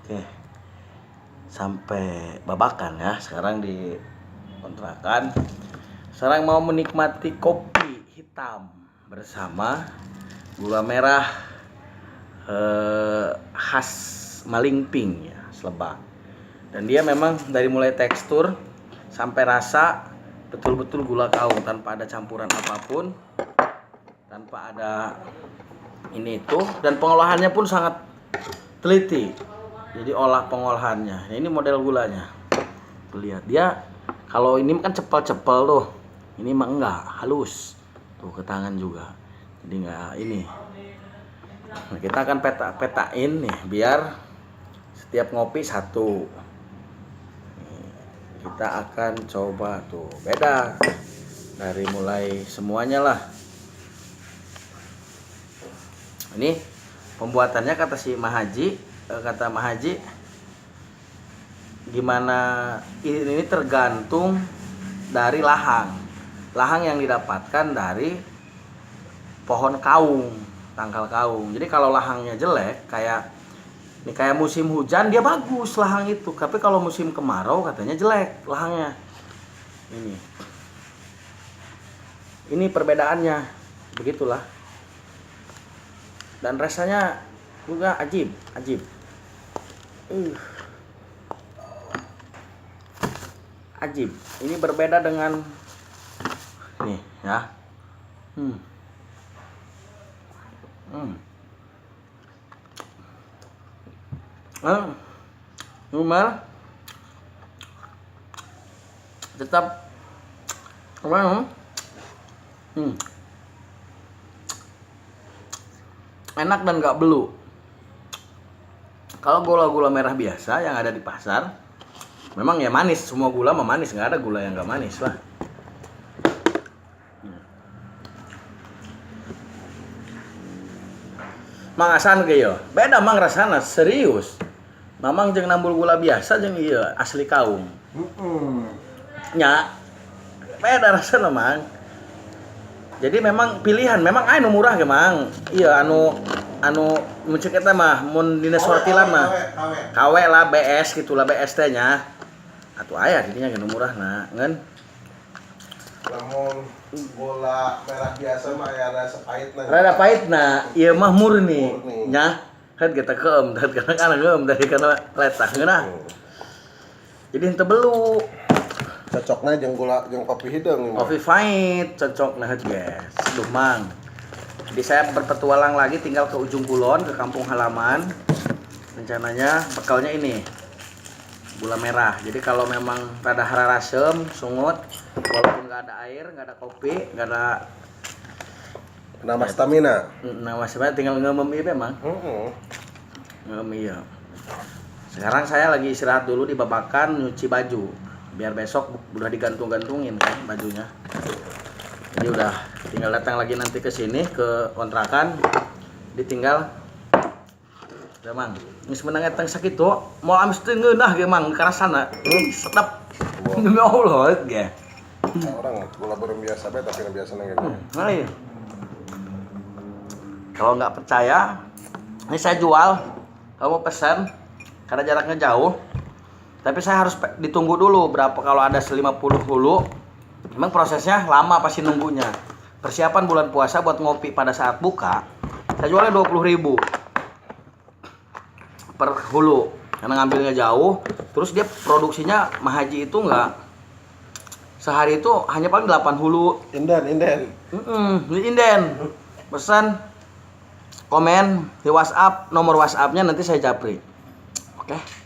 Oke. Sampai Babakan ya, sekarang di kontrakan. Sekarang mau menikmati kopi hitam bersama gula merah khas Malingping ya, Selebak. Dan dia memang dari mulai tekstur sampai rasa betul-betul gula kaung tanpa ada campuran apapun, tanpa ada ini itu, dan pengolahannya pun sangat teliti. Jadi olah pengolahannya. Nah, ini model gulanya. Tuh lihat dia, kalau ini kan cepel-cepel tuh. Ini mah enggak, halus. Tuh ke tangan juga. Jadi enggak ini. Nah, kita akan peta-petain nih biar setiap ngopi satu. Nih, kita akan coba tuh beda dari mulai semuanya lah. Ini pembuatannya kata si Mahaji, kata Mahaji gimana, ini tergantung dari lahang. Lahang yang didapatkan dari pohon kaung, tangkal kaung. Jadi kalau lahangnya jelek kayak ini, kayak musim hujan dia bagus lahang itu, tapi kalau musim kemarau katanya jelek lahangnya. Ini. Ini perbedaannya. Begitulah. Dan rasanya juga ajib, ajib. Ajib. Ini berbeda dengan nih ya. Normal. Tetap apa? Enak dan nggak belu. Kalau gula-gula merah biasa yang ada di pasar, memang ya manis. Semua gula mah manis, nggak ada gula yang nggak manis lah. Mang Asan ge yo, beda mang rasana serius. Mamang jeung nambul gula biasa jeung ieu asli kaung. Nya beda rasana mang. Jadi memang pilihan, memang aya nu murah ge mang. Iya anu mun ceuk eta mah mun dina sortilan mah. KW lah BS gitu lah BS teh nya. Atuh aya didinya ge nu murah na ngeun. Lamun gula merah biasa mah aya rasa pahitna. Rada pahitna, ieu mah murni. Murni. Nya, kan kita keem, dan kadang kana keem dari kana letah ngeunah. Jadi henteu belu. Cocokna jeung gula jeung kopi hideung ieu mah. Kopi pahit cocok nah guys. Duh mang. Jadi saya berpetualang lagi tinggal ke ujung kulon ke kampung halaman. Rencananya bekalnya ini gula merah. Jadi kalau memang rada hararasem, sungut, walaupun nggak ada air, nggak ada kopi, nggak ada Nambah stamina. Nah, masih banyak tinggal ngemem ieu memang. Ngemem iya. Sekarang saya lagi istirahat dulu di Babakan nyuci baju. Biar besok udah digantung-gantungin kan bajunya. Jadi udah tinggal datang lagi nanti ke sini ke kontrakan, ditinggal. Udah mang, geus menang eta sakitu, moal amis teu ngeunah ge mang karasana. Sedap. Demi Allah ge. Orang gula beureum biasa bae tapi nu biasa ge. Nah, iya. Kalau nggak percaya, ini saya jual. Kamu pesan, karena jaraknya jauh. Tapi saya harus ditunggu dulu berapa kalau ada 50 hulu. Memang prosesnya lama pasti nunggunya. Persiapan bulan puasa buat ngopi pada saat buka, saya jualnya 20.000 per hulu. Karena ngambilnya jauh, terus dia produksinya Mahaji itu nggak sehari itu hanya paling 8 hulu. Inden, inden. Ini inden. Pesan, komen di WhatsApp, nomor WhatsAppnya nanti saya japri. Oke.